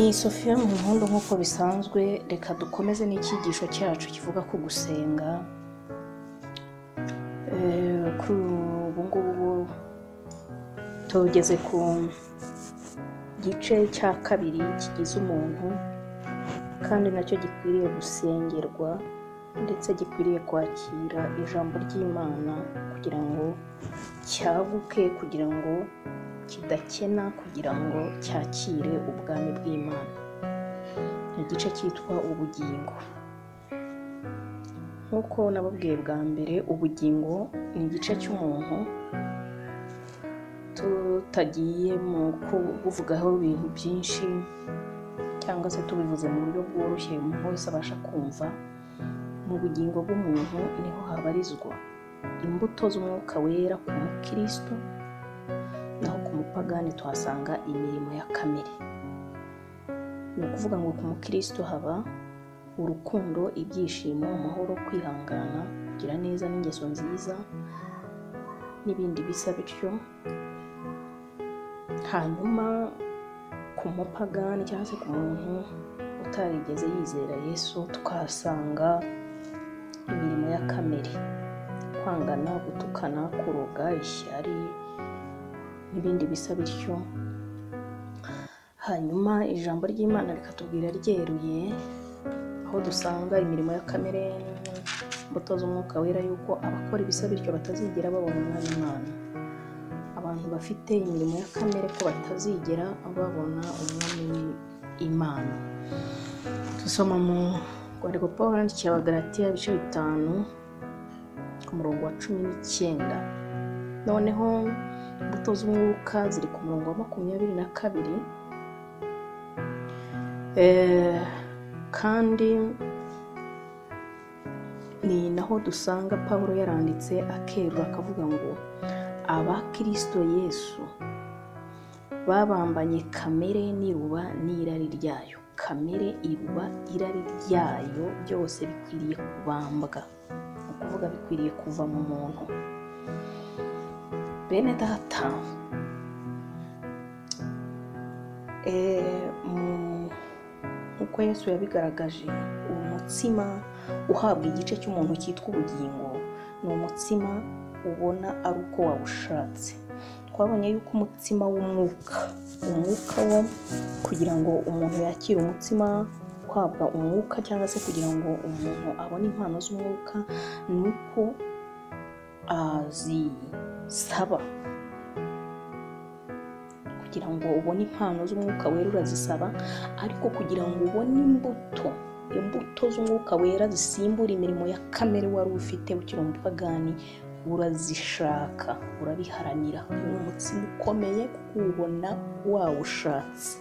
Ni Sophia Muhimpundu nk'uko bisanzwe, reka dukomeze n'icyigisho cyacu kivuga ku gusenga. Kuri ubu ngubu tugeze ku gice cya kabiri kigize umuntu, kandi nacyo gikwiriye gusengerwa ndetse gikwiriye kwakira ijambo ry'Imana kugira ngo cyaguke, kugira ngo kidakena, kugira ngo cyakire ubwami bw'Imana. Ni igice cyitwa ubugingo. Nk'uko nababwiye bwa mbere, ubugingo ni igice cy'umuntu tutagiye mu kubuvugaho ibintu byinshi cyangwa se tubivuze mu buryo bworoshye umuntu wese abasha kumva. Mu bugingo bw'umuntu niho habarizwa imbuto z'umwuka wera ku mukristo, naho ku mupagani tuhasanga imirimo ya kamere. Ni ukuvuga ngo ku mukristo haba urukundo, ibyishimo, amahoro, kwihangana, kugira neza n'ingeso nziza n'ibindi bisa bityo. Hanyuma ku mupagani cyangwa se ku muntu utarigeze yizera Yesu tukahasanga imirimo ya kamere, kwangana, gutukana, kuroga, ishyari n'ibindi bisa bityo. Hanyuma ijambo ry'Imana rikatubwira ryeruye aho dusanga imirimo ya kamere, imbuto z'umwuka wera, yuko abakora ibisa bityo batazigera babona umwami Imana. Abantu bafite imirimo ya kamere ko batazigera babona umwami Imana. Dusoma mu rwandiko Pawulo yandikiye Abagalatiya ibice 5 ku murongo wa 19. Noneho imbuto z'umwuka ziri ku murongo wa 22. Kandi ni naho dusanga Pawulo yaranditse akerura akavuga ngo abakristo Yesu babambanye kamere n'iruba n'irari ryayo. Kamere, iruba, irari ryayo byose bikwiriye kubambwa, ni ukuvuga bikwiriye kuva mu muntu. Bene data, uko Yesu yabigaragaje, umutsima uhabwa igice cy'umuntu cyitwa ubugingo ni umutsima ubona ari uko wawushatse. Twabonye yuko umutsima w'umwuka, umwuka wo kugira ngo umuntu yakire umutsima uhabwa umwuka cyangwa se kugira ngo umuntu abone impano z'umwuka, ni uko azisaba. Kugira ngo ubone impano z'umwuka wera urazisaba, ariko kugira ngo ubone imbuto z'umwuka wera zisimbura imirimo ya kamere wari ufite ukiri umupagani, urazishaka, urabiharanira. Uyu ni umutsima ukomeye kuko uwubona wawushatse.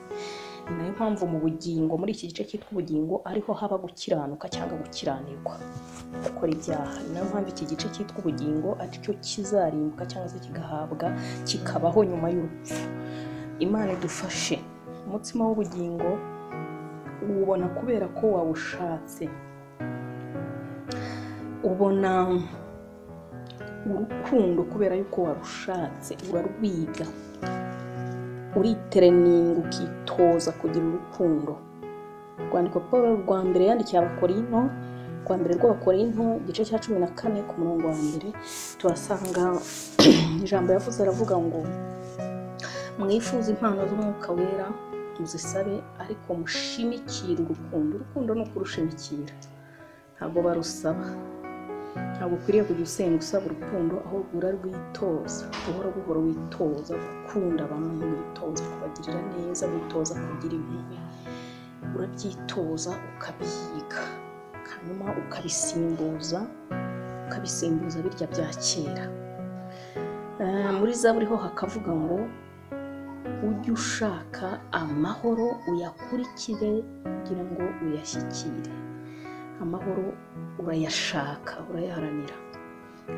Ni nayo mpamvu mu bugingo, muri iki gice cyitwa ubugingo, ariho haba gukiranuka cyangwa gukiranirwa, gukora ibyaha. Ni nayo mpamvu iki gice cyitwa ubugingo aricyo kizarimbuka cyangwa se kigahabwa, kikabaho nyuma y'urupfu. Imana idufashe. Umutsima w'ubugingo uwubona kubera ko wawushatse. Ubona urukundo kubera yuko warushatse, urarwiga, uritereninga, ukitoza kugira urukundo. Urwandiko Pawulo rwa mbere yandikiye Abakorinto, rwa mbere rw'Abakorinto igice cya 14 ku murongo wa mbere, tuhasanga ijambo yavuze, aravuga ngo mwifuze impano z'umwuka wera muzisabe, ariko mushimikire urukundo. Urukundo ni ukurushimikira, ntabwo barusaba. Ntabwo ukwiriye kujya usenga usaba urukundo, ahubwo urarwitoza buhoro buhoro. Witoza gukunda abantu, witoza kubagirira neza, witoza kugira impuhwe, urabyitoza ukabyiga, hanyuma ukabisimbuza birya bya kera. Muri Zaburi ho hakavuga ngo ujye ushaka amahoro uyakurikire kugira ngo uyashyikire. Amahoro urayashaka, urayaharanira.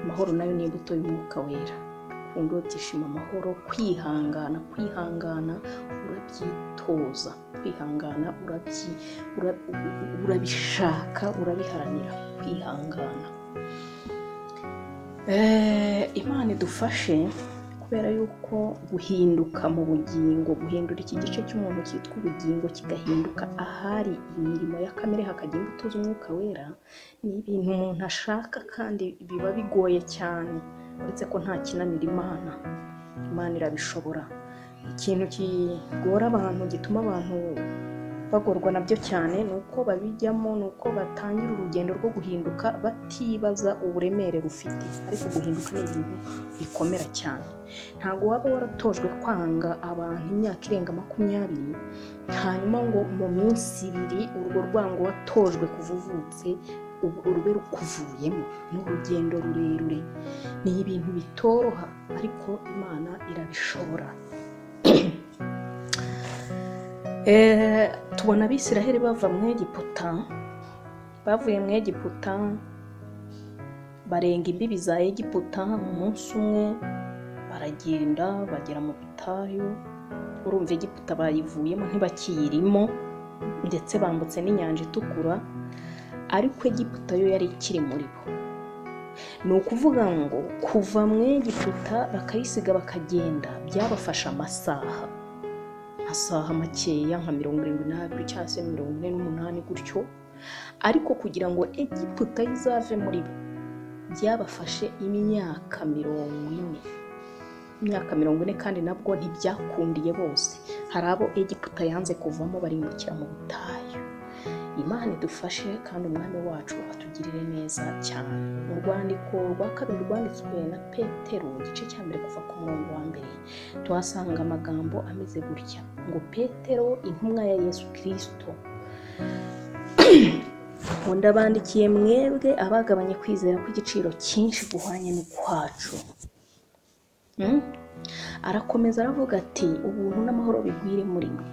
Amahoro nayo ni imbuto y'umwuka wera. Urukundo, ibyishimo, amahoro, kwihangana. Kwihangana urabyitoza, kwihangana urabishaka, urabiharanira, kwihangana. Imana idufashe Kubera yuko guhinduka mu bugingo, guhindura iki gice cy'umuntu cyitwa ubugingo kigahinduka ahari imirimo ya kamere hakajya imbuto z'umwuka wera, ni ibintu umuntu ashaka kandi biba bigoye cyane, uretse ko nta kinanira Imana. Imana irabishobora. Ikintu kigora abantu, gituma abantu bagorwa nabyo cyane, ni uko babijyamo, ni uko batangira urugendo rwo guhinduka batibaza uburemere rufite. Ariko guhinduka ni ibintu bikomera cyane. Ntabwo waba waratojwe kwanga abantu imyaka irenga 20, hanyuma ngo mu minsi 2 urwo rwango watojwe kuva uvutse rube rukuvuyemo. Ni urugendo rurerure, ni ibintu bitoroha, ariko Imana irabishobora. Tubona Abisiraheli bava mu Egiputa, bavuye mu Egiputa barenga imbibi za Egiputa mu munsi umwe, baragenda bagera mu butayu. Urumva Egiputa bayivuyemo ntibakiyirimo, ndetse bambutse n'inyanja itukura, ariko Egiputa yo yari ikiri muri bo. Ni ukuvuga ngo kuva mu Egiputa bakayisiga bakagenda byabafasha amasaha makeya, nka 72 cyangwa se 48 gutyo, ariko kugira ngo Egiputa izave muri bo byabafashe imyaka 40. Imyaka 40, kandi nabwo ntibyakundiye bose. Hari abo Egiputa yanze kuvamo barimbukira mu butayu. Imana idufashe kandi umwami wacu atugirire neza cyane. Mu rwandiko rwa kabiri rwanditswe na Petero, igice cya 1 kuva ku murongo wa 1, tuhasanga amagambo ameze gutya ngo: Petero intumwa ya Yesu Kristo, ngo ndabandikiye mwebwe abagabanye kwizera kw'igiciro cyinshi guhwanye n'ukwacu. Arakomeza aravuga ati: ubuntu n'amahoro bigwire muri mwe.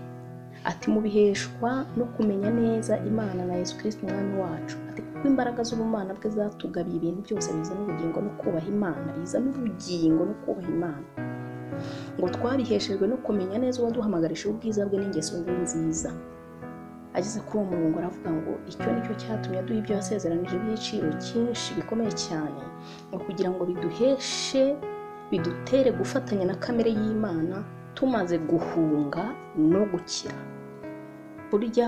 Ati mubiheshwa no kumenya neza Imana na Yesu Kristo umwami wacu. Ati kuko imbaraga z'ubumana bwe zatugabiye ibintu byose bizana ubugingo no kubaha Imana, bizana ubugingo no kubaha Imana. Ngo twariheshejwe no kumenya neza uwaduhamagarije ubwiza bwe n'ingeso nziza. Ageze kuri uwo murongo aravuga ngo icyo nicyo cyatumye aduha ibyo yasezeranije by'igiciro cyinshi bikomeye cyane, ngo kugira ngo biduheshe, bidutere gufatanya na kamere y'Imana tumaze guhunga no gukira. Burya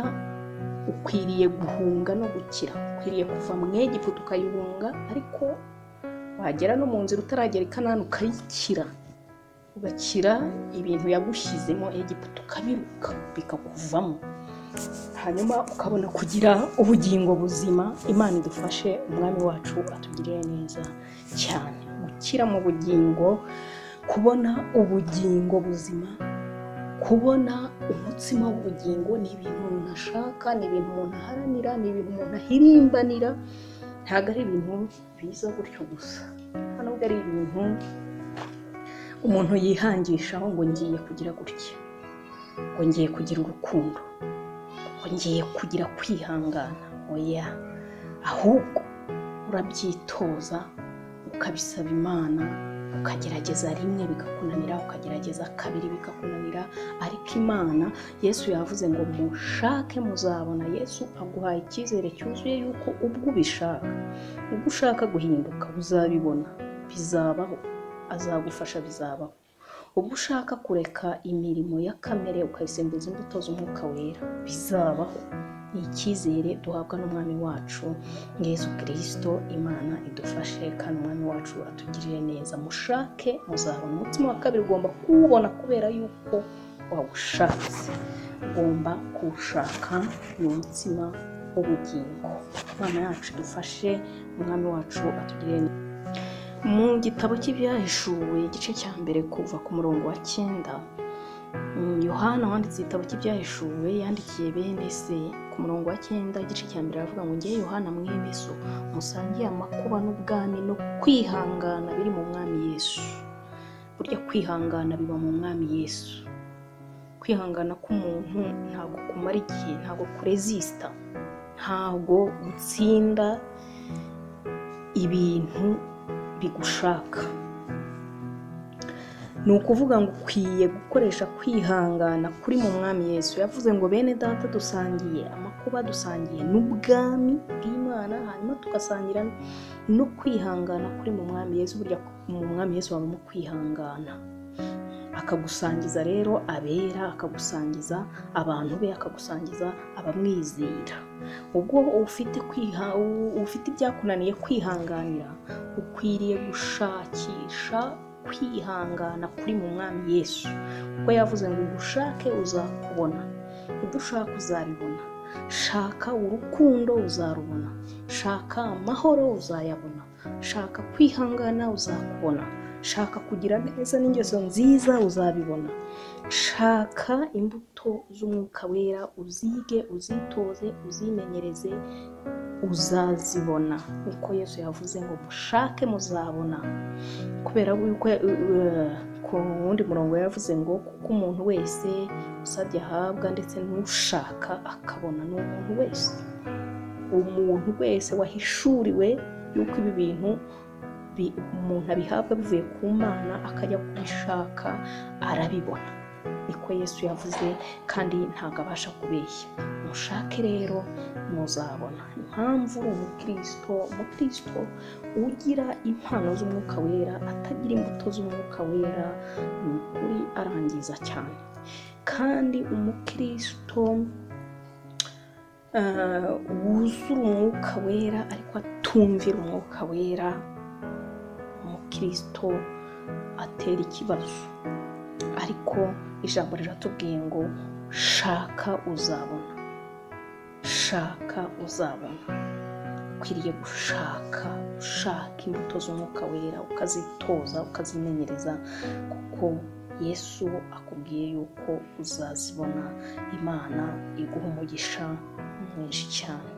ukwiriye guhunga no gukira, ukwiriye kuva mu Egiputa ukayihunga, ariko wagera no mu nzira utaragera i Kanani ukayikira, ugakira ibintu yagushyizemo Egiputa ukabiruka bikakuvamo, hanyuma ukabona kugira ubugingo buzima. Imana idufashe, umwami wacu atugirire neza cyane. Gukira mu bugingo, kubona ubugingo buzima, kubona umutsima w'ubugingo ni ibintu umuntu ashaka, ni ibintu umuntu aharanira, ni ibintu umuntu ahirimbanira. Ntabwo ari ibintu biza gutyo gusa, ntabwo ari ibintu umuntu yihangishaho ngo ngiye kugira gutya, ngo ngiye kugira urukundo, ngo ngiye kugira kwihangana. Oya, ahubwo urabyitoza, ukabisaba Imana, ukagerageza rimwe bikakunanira, ukagerageza kabiri bikakunanira, ariko Imana, Yesu yavuze ngo mushake muzabona. Yesu aguhaye icyizere cyuzuye yuko ubwo ubishaka, ubwo ushaka guhinduka uzabibona, bizabaho, azagufasha, bizabaho. Ubwo ushaka kureka imirimo ya kamere ukayisimbuza imbuto z'umwuka wera, bizabaho. Ni icyizere duhabwa n'umwami wacu Yesu Kristo. Imana idufashe kandi umwami wacu atugirire neza. Mushake muzabona. Umutsima wa kabiri ugomba kuwubona kubera yuko wawushatse, ugomba kuwushaka. Ni umutsima w'ubugingo. Imana yacu idufashe, umwami wacu atugirire neza. Mu gitabo cy'Ibyahishuwe igice cya 1 kuva ku murongo wa 9, Yohana wanditse igitabo cy'Ibyahishuwe yandikiye bene se. Ku murongo wa 9 igice cya 1 aravuga ngo: ngewe Yohana mwene so, musangiye amakuba n'ubwami no kwihangana biri mu mwami Yesu. Burya kwihangana biba mu mwami Yesu. Kwihangana k'umuntu ntabwo kumara igihe, ntabwo kuresista, ntabwo gutsinda ibintu bigushaka. Ni ukuvuga ngo ukwiye gukoresha kwihangana kuri mu mwami Yesu. Yavuze ngo bene data dusangiye amakuba amakuba, dusangiye n'ubwami bw'Imana, hanyuma tugasangira no kwihangana kuri mu Mwami Yesu. Burya mu Mwami Yesu habamo kwihangana. Akagusangiza rero abera, akagusangiza abantu be, akagusangiza abamwizera. Ubwo ufite ufite ibyakunaniye kwihanganira, ukwiriye gushakisha kwihangana kuri mu Mwami Yesu, kuko yavuze ngo ugushake uzakubona, ibyo ushaka uzabibona. Shaka urukundo uzarubona, shaka amahoro uzayabona, shaka kwihangana uzakubona, shaka kugira neza n'ingeso nziza uzabibona, shaka imbuto z'umwuka wera uzige, uzitoze, uzimenyereze, uzazibona. Niko Yesu yavuze ngo mushake muzabona. Kubera yuko ku wundi murongo yavuze ngo kuko umuntu wese usabye ahabwa, ndetse n'ushaka akabona. Ni umuntu wese, umuntu wese wahishuriwe yuko ibi bintu umuntu abihabwa bivuye ku Mana, akajya kubishaka arabibona. Niko Yesu yavuze, kandi ntabwo abasha kubeshya. Mushake rero muzabona. Impamvu umukristo ugira impano z'umwuka wera atagira imbuto z'umwuka wera, ni ukuri arangiza cyane. Kandi umukristo wuzura umwuka wera ariko atumvira umwuka wera, umukristo atera ikibazo. Ariko ijambo riratubwiye ngo shaka uzabona, shaka uzabona. Ukwiriye gushaka, ushaka imbuto z'umwuka wera, ukazitoza, ukazimenyereza, kuko Yesu akubwiye yuko uzazibona. Imana iguha umugisha mwinshi cyane.